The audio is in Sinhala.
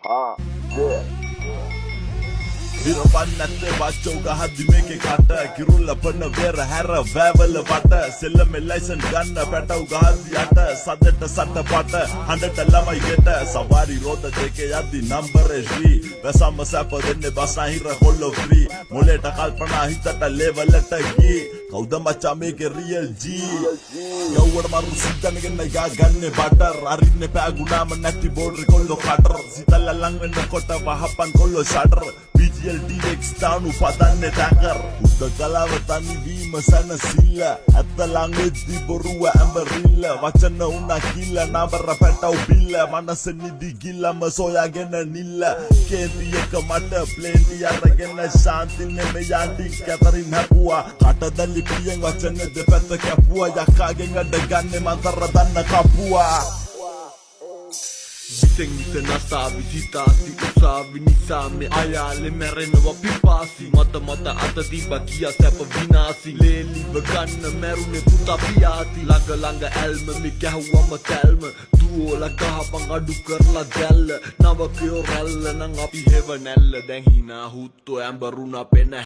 Ah, yeah. විරපන් නැත්තේ බච්චෝ ගහද්දි මේකේ කට. කිරුල්ල පන වෙර හැර වැවල වට. සෙල්ලමේ ලයිසන් ගන්න පැටව් ගහද්දි යට. සදට සට පට හඬට ළමයි ගෙට. සවාරි රෝද දෙකේ යද්දි නම්බර් ශ්‍රී. වැසම්ම සැප දෙන්නේ බස්නාහිර කොල්ලෝ ෆ්‍රී. මොලේට කල්පනා, හිතට ලෙවලට ගී. කවුද මචා මේකේ රියල් G? යව්වට මරු සිතනගෙන ගා ගන්නේ බටර්. අරින්නේ පෑගුණාම නැති බෝඩර් කොල්ලෝ කටර්. සිතල්ල ලං වෙනකොට වහපන් කොල්ලෝ ෂටර්. BGL DX තානු පදන්නේ ටැංකර්. උද්දකලාව තනි වීම සැනසිල්ල. ඇත්ත ලං වෙද්දි බොරුව ඇඹරිල්ල. වචන උනා කිල්ල, නබර පැටව් බිල්ල. මනස නිදි ගිල්ලම සොයාගෙන නිල්ල. කේන්ති එක මට ප්ලේන්ටි අරගෙන ශාන්ති නෙමෙයි යන්ටි කැතරින් හැපුවා. කටදලි පියෙන් වචන දෙපැත්ත කැපුවා. යක්කාගෙන් අඩ ගන්නේ මන්තර දන්න කපුවා. විසෙන් විස නසාවි සිතාසි උසාවි නිසා මේ අයාලෙ මැරෙනවා පිපාසි. මත මත අත තිබ්බා කියා සැප විනාසි. ලේලිව ගන්න මැරුණේ පුතා පියාති. ළඟ ළඟ ඇල්ම මේ ගැහුවම තැල්ම. දුවෝල ගහපන් අඩු කරලා දැල්ල. නවකයෝ රැල්ල නම් අපි හෙව නැල්ල. දැන් හිනා හුත්තෝ ඇඹරුණා පෙන.